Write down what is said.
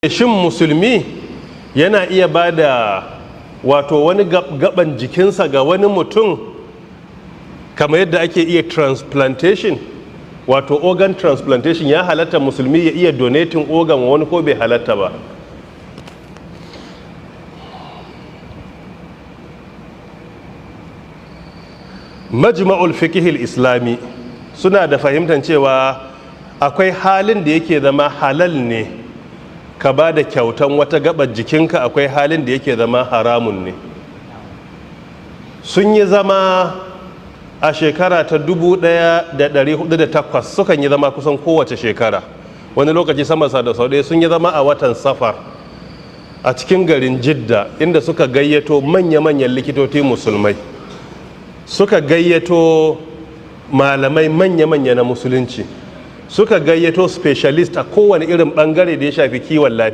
Shin musulmi yana iya ba da wato wani gaban jikinsa ga wani mutum kamar yadda ake iya transplantation, wato organ transplantation? Ya halatta musulmi ya iya donating organ wa wani ko bai halatta ba? Majma'ul Fiqhil Islami suna da fahimtar cewa akwai halin da yake zama halal ne ka ba da kyautan wata gabar jikinka, akwai halin da yake zama haramun ne. Sun yi zama a shekara ta 1408. Sukan yi zama kusan kowace shekara, wani lokaci sama da sau ɗaya. Sun yi zama a watan Safar a cikin garin Jidda, inda suka gayyato manya-manyan likitoci musulmai, suka gayyato malamai manya-manya na musulunci, suka gayyato specialist a kowane irin bangare da ya shafi kiwon lafiya.